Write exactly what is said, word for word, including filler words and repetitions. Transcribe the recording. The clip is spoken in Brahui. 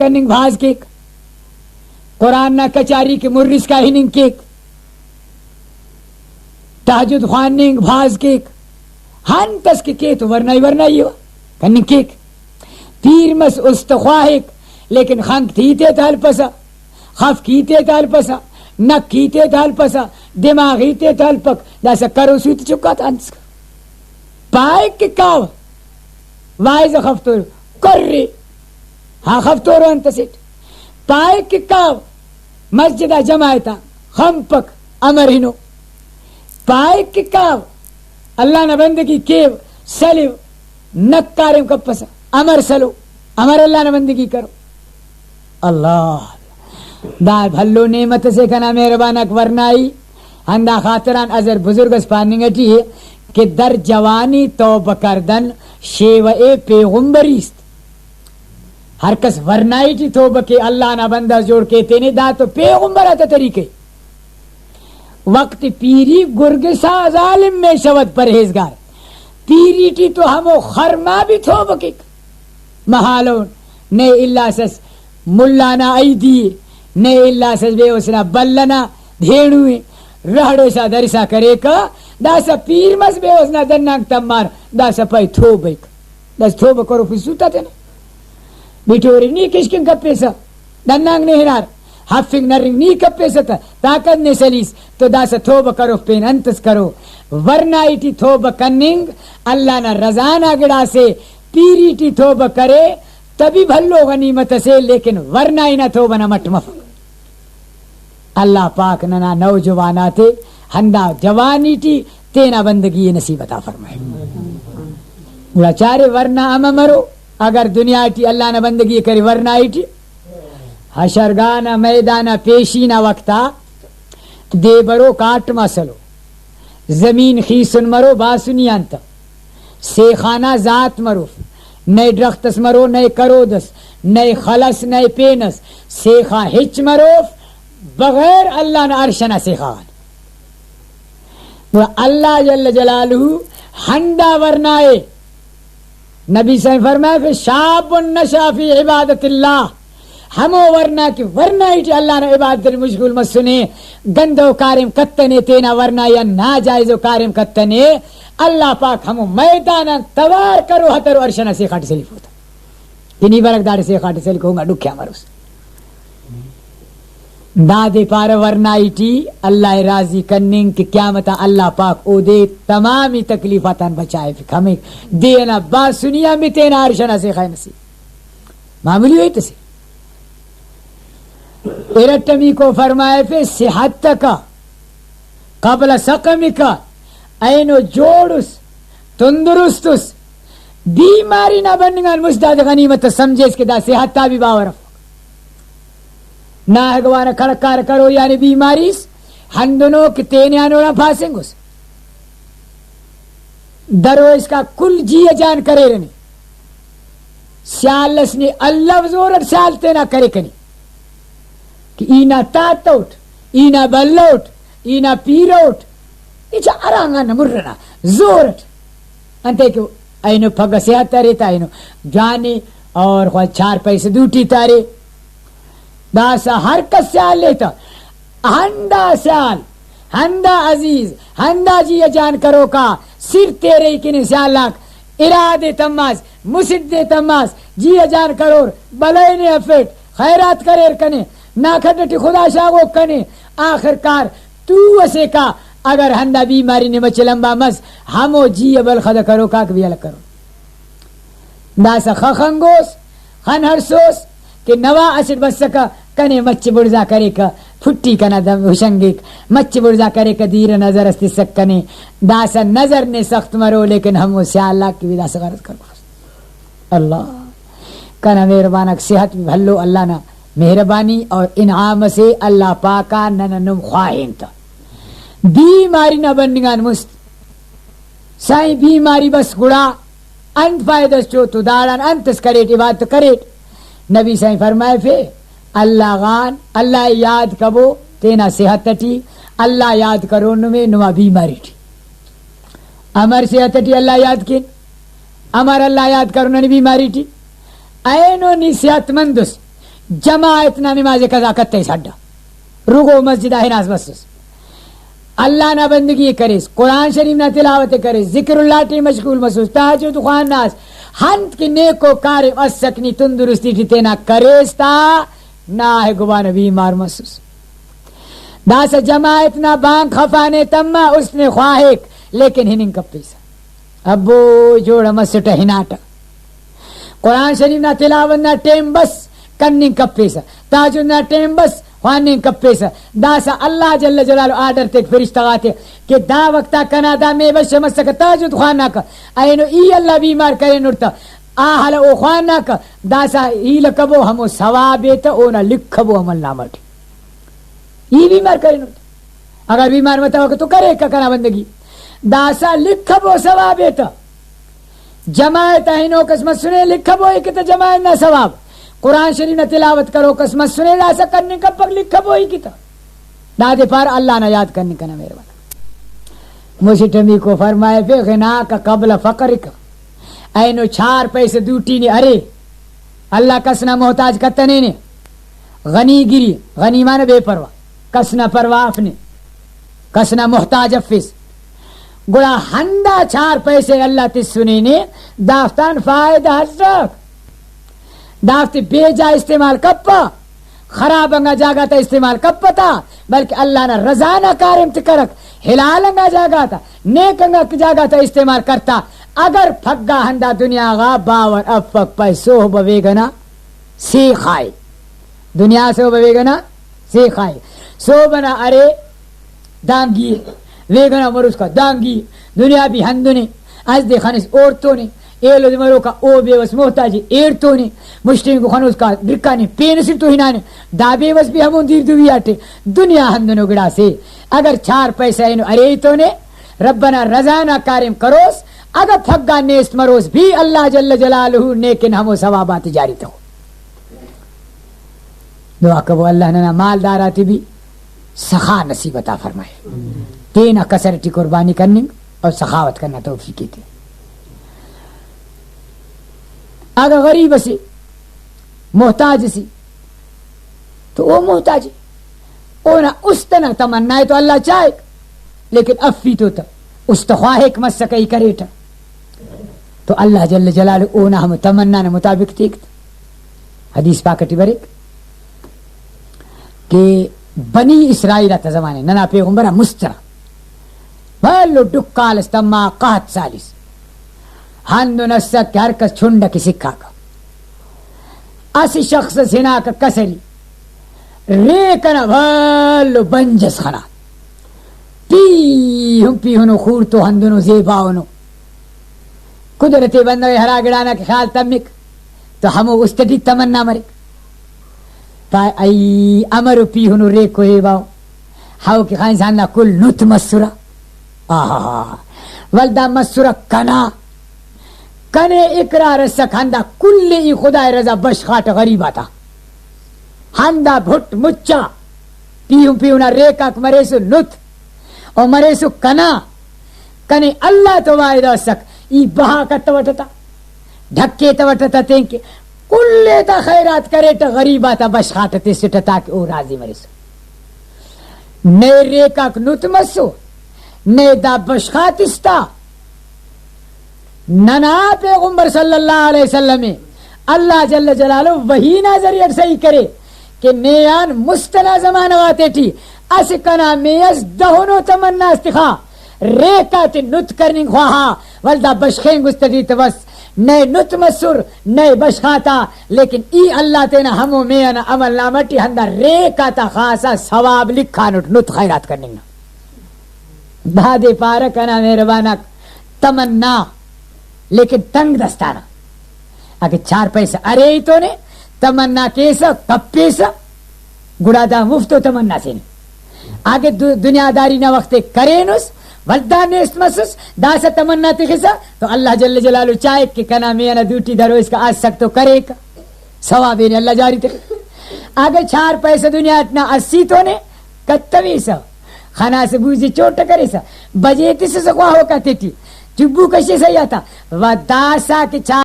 کننگ بھاز کیک، قرآن نا کچاری کہ مر اسکا ہننگ کیک، تہجد خواننگ بھاز کیک، ہنت اس کہ کے تو ورنائی ورنائی ءِ کننگ کیک۔ پیر مس است خواہک، لیکن خنک تے ہیت ءِ تہ ہلپسہ، خفک تے ہیت ءِ تہ ہلپسہ، نک تے ہیت ءِ تہ ہلپسہ، دماغ تے ہیت ءِ تہ ہلپک، داسہ کروس ہیت چکا تا انت اسکا۔ پائک کہ کاو، واعظ خفتور کرے، ہا خفتور انت اسیٹ۔ پائک کہ کاو، مسجد آ جماعت آ خنپک، امر ہنو۔ پائک کہ کاو، اللہ نا بندگی کیو، سلیو، نک کاریم کپسہ، امر سلو، امر اللہ نا بندگی کرو۔ اللہ، دا بھلو نعمت اسے کنا مہربانک ورنائی۔ ہندا خاطران ازر بزرگ اس پاننگ اٹی ءِ کہ در جوانی توبہ کردن شیوہ پیغمبری است۔ ہر کس ورنائی ٹی توبہ کے، اللہ نا بندہ جوڑ کے تینے، دا تو پیغمبر آتا طریقہ ءِ۔ وقت پیری گرگسا ظالم میں شود پرہیزگار۔ پیری ٹی تو ہمو خر ما بھی توبہ کیک۔ مہالون، نئے الاسس ملا نا عیدی ءِ، نئے الاسس بے اس نا بلہ نا دھیڑو ءِ، رہڑوسا درسا کریکہ، داسہ پیر مس بے اس نا دنانگ تمار، داسہ پائے توبہ کیک۔ داسہ توبہ کرو پسوتا تینا۔ بٹورک نی کشکنگ کپیسہ، دنانگ نے ہنار، ہفنگ نرنگ نی کپیسہ تہ، طاقت نے سلیس، تو داسہ توبہ کرو پین انتس کرو؟ ورنائی ٹی توبہ کننگ اللہ نا رضا نا گڑاسے۔ پیری ٹی توبہ کرے تہ بھی بھلو غنیمت اسے، لیکن ورنائی نا توبہ نا مٹ مفک۔ اللہ پاک ننا نوجوان آتے ہندا جوانی ٹی تینا بندگی ءِ نصیب عطا فرمائے۔ گڑا چارے ورنا امر مرو، اگر دنیا ٹی اللہ نا بندگی ءِ کرے ورنائی ٹی، حشرگاہ نا میدان آ پیشی نا وخت آ دے برو کاٹ مسلو، زمین خیسن مرو باسنی آن تہ۔ سیخا نا ذات مروف، نئے ڈرخت اس مرو، نئے کرود اس، نئے خل اس، نئے پین اس، سیخا ہچ مروف بغیر اللہ نا عرش ئنا سیخا غان۔ گڑا اللہ جل جلالہ ہندا ورنا ءِ۔ نبی صاحب فرمائے، "شاب نشأ فی عبادت اللہ"، ہمو ورنا کہ ورنائی ٹی اللہ نا عبادت ٹی مشغول مسنے، گندو کاریم کتنے، تینا ورنائی آن ناجائزو کاریم کتنے، اللہ پاک ہمو میدان آن توار کرو، ہترو عرش ئنا سیخا ٹی سلیفو تہ۔ کہ نی برک داڑے سیخا ٹی سلک، ہنگا ڈکھیا مروس۔ دادے پارہ ورنائی ٹی اللہ ءِ راضی کننگ کہ قیامت آ اللہ پاک اودے تمامی تکلیفاتان بچائفک، ہمے دے ئنا باسنی آن بھی تینا عرش ئنا سیخا ءِ نصیب۔ معمولی ہوئی تسے۔ ارٹمیکو فرمائفے، صحتک قبل سقمک، اینو جوڑ اس، تندرست اس، بیماری نا بننگ آن مست دادے غنیمت اس سمجھیس کہ دا صحت آ بھی باور اف۔ ناہگوانہ کڑکار کروئی آنے بیماری اس، ہندنو کہ تینے آن اوڑان پاسنگ اس۔ درو اسکا کل جی ءِ جان کریرنے۔ سیال اس نے الو زور اٹ سیال تینا کرے کنے کہ ای نا تاتوٹ، ای نا بلوٹ، ای نا پیروٹ، ای چا ارانگا نا مرنا زور اٹ۔ انتئے کہ اینو پگہ صحت ارے تا اینو جوانے اور خواہ چار پیسے دوٹی تارے۔ داسہ ہر کس سیال ایتہ، ہندا سیال، ہندا عزیز، ہندا جی ءِ جان کروکا سر تیرئی کنے سیال آک ارا دے تماس، مسٹ دے تماس، جی ءِ جان کرور، بلئے نے ہرفیٹ، خیرات کریر کنے، نا کھڈ ٹی خدا شاغوک کنے، آخر کار تو اسے کا اگر ہندا بیماری نے مچہ لمبا مس، ہمو جی ءِ بلخدہ کروکاک بھی الگ کرور۔ داسہ خخنگوس، خن ہڑسوس کہ نوا اسٹ بسکہ، کنے مچ بڑزا کریکہ، پھٹی کنا دم ہشنگک، مچ بڑزا کریکہ، دیر نظر اس تسک کنے۔ داسہ نظر نے سخت مرو، لیکن ہمو سیال آک کہ بھی داسہ غرض کروس۔ اللہ کنا مہربانک صحت بھی بھلو، اللہ نا مہربانی اور انعام اسے، اللہ پاکا نن نم خواہین تہ۔ بیماری نا بننگان مست سائیں بیماری بس گڑا انت فائدہ اس چو تو داڑان انت اس کریٹ، عبادت کریٹ۔ نبی سائیں فرمائفے، اللہ غان، اللہ یاد کبو تینا صحت ٹی، اللہ یاد کرو نمے نما بیماری ٹی۔ امر صحت ٹی اللہ یاد کین، امر اللہ یاد کرو ننے بیماری ٹی۔ اینو نی صحت مند اس، جماعت نا نماز قضا کتئس، ہڈ آ رگو مسجد آ ہناس بسس، اللہ نا بندگی ءِ کریس، قرآن شریف نا تلاوت ءِ کریس، ذکر اللہ ٹی مشغول مسس، تہجد خواناس، ہند کہ نیکو کاریم اسک نی تندرستی ٹی تینا کریس تا، ناہے گبانہ بیمار مسس۔ داسہ جماعت نا بانگ خفانے تما، است نے خواہک، لیکن ہننگ کپیسہ۔ ابو جوڑ مسٹہ ہناٹہ۔ قرآن شریف نا تلاوت نا ٹائم بس، کننگ کپیسہ۔ تہجد نا ٹائم بس، خواننگ کپیسہ۔ داسہ اللہ جل جلالہ آرڈر تیک فرشتہ غاتے کہ دا وختا کنا دا مے بش مسکہ تہجد خواناکہ، اینو ای اللہ بیمار کرینٹ تہ آ ہلہ او خواناکہ، داسہ ای لکھبو ہمو ثواب ءِ تہ اونا لکھبو عمل نامہ ٹی۔ ای بیمار کرینٹ۔ اگر بیمار متوکہ تو کریکہ کنا بندگی۔ داسہ لکھبو ثواب ءِ تہ۔ جماعت آ ہنوکس مسنے لکھبو ایکہ تہ جماعت نا ثواب۔ قرآن شریف نا تلاوت کروکس مسنے داسہ کننگ کپک لکھبو ایکہ تہ۔ دادے پارہ اللہ نا یاد کننگ کنا مہربان۔ مسٹمیکو فرمائفے غناک قبل فقرک۔ اینو چار پیسہ دوٹی نے ارے، اللہ کس نا محتاج کتنے نے۔ غنی گری، غنی معنی بے پرواہ، کس نا پرواہ اف نے، کس نا محتاج افس۔ گڑا ہندا چار پیسہ اللہ تسنے نے، دافتان فائدہ ہلسک۔ دافتے بے جا استعمال کپہ، خراب انگا جاگہ تا استعمال کپہ تا، بلکہ اللہ نا رضا نا کاریم تے کرک، حلال انگا جاگہ تا، نیک انگا جاگہ تا استعمال کرتا۔ اگر پھگا ہندا دنیا غا باور افک، پائے سہب ویگنا سے خائے۔ دنیا سہب ویگنا سے خائے۔ سہب ئنا ارے دانگی، ویگنا مروسکا دانگی، دنیا بھی ہندنے، از دے خنس اوڑتونے، ایلو دے مروکا او بے وس محتاج ایڑتونے، مشتین کو خنوسکا درکانے پین اسٹ تو ہنانے، دا بے وس بھی ہمون دیر دوی آٹے۔ دنیا ہندنو گڑاسے۔ اگر چار پیسہ اینو ارے تونے، ربنا رضا نا کاریم کروس، اگہ پھگا نیست مروس بھی اللہ جل جلالہ نیکن ہمو ثوابات جاری تخو۔ دعا کبو اللہ ننا مالدار آتے بھی سخا نصیب عطا فرمائے، تینا کسر ٹی قربانی کننگ اور سخاوت کرنا توفیق ایتے۔ اگہ غریب اسے، محتاج اسے، تو او محتاج ءِ۔ اونا است ئنا تمنا ءِ تو اللہ چاہک، لیکن افی تو تہ است خواہک مسکہ ای کریٹہ۔ تو اللہ جل جلالہ اونا ہمو تمنا نا مطابق تیک تہ۔ حدیث پاک ٹی بریک کہ بنی اسرائیل آتا زمانے ننا پیغمبر آ مسترا بھلو ڈکال اس تما قحط سالیس۔ ہندن اسک کہ ہر کس چنڈ ئکے سکھاکہ۔ اسہ شخص اس ہناکہ کسری، ریک ئنا بھلو بنج اس خنا، پیہن پیہنو خوڑتو ہندنو زیباؤنو۔ قدرت بندغ ہرا گڑانا کہ خیال تمک تو ہمو است ٹی تمنا مریک۔ پائے ای امرو پیہنو ریکو زیباؤ، ہئو کہ خنسا ہندا کل نت مسرہ۔ آہا، ولدا مسرہ کنا۔ کنے اقرار اسک ہندا کل ءِ ای خدائے رضا بشخاٹہ غریب آتا۔ ہندا بھٹ مچا پیہن پیہنا ریکاک مریسو نت و مریسو کنا۔ کنے اللہ تو وعدہ اسک، ای بہا کتوٹہ تا، ڈھکیتوٹہ تا تینکہ کل ءِ تا خیرات کریٹہ، غریب آتا بشخاٹہ تسٹہ تاکہ او راضی مریسو۔ نئے ریکاک نت مسو، نئے دا بشخاتستا۔ ننا پیغمبر صلی اللہ علیہ وسلم ءِ اللہ جل جلالہ وحی نا ذریعہ اٹ صحیح کرے کہ نے آن مست ئنا زمانہ غاتے ٹی اسہ کنا مے اس دہنو تمنا اس تخا، ریک آتے نت کننگ خواہا، ولدا بشخینگ است ٹی تہ بس، نئے نت مسر، نئے بشخاتا، لیکن ای اللہ تینا ہمو مے ئنا عمل نامہ ٹی ہندا ریک آتا خاصا ثواب لکھانٹ نت خیرات کننگ نا۔ دادے پارہ کنا مہربانک تمنا، لیکن تنگ دستانہ۔ اگہ چار پیسہ ارے ای تو نے تمنا کیسہ، کپیسہ، گڑا دا مفتو تمنا سے نے۔ اگہ دو-، دنیا داری نا وخت کرینس، ولدا نیست مسس، داسہ تمنا تخسہ تو اللہ جل جلالہ چاہک کہ کنا مے ئنا دوٹی درو اسکا اسک تو کریکہ۔ ثواب ءِ نے اللہ جاری تخ۔ اگہ چار پیسہ دنیا اٹ نا اسی تو نے کتویسہ، خناسہ بوزی چوٹہ کریسہ، بجے تسسہ خواہوک آتے ٹی، چبو کشیسہ یا تا، و داسا کہ چار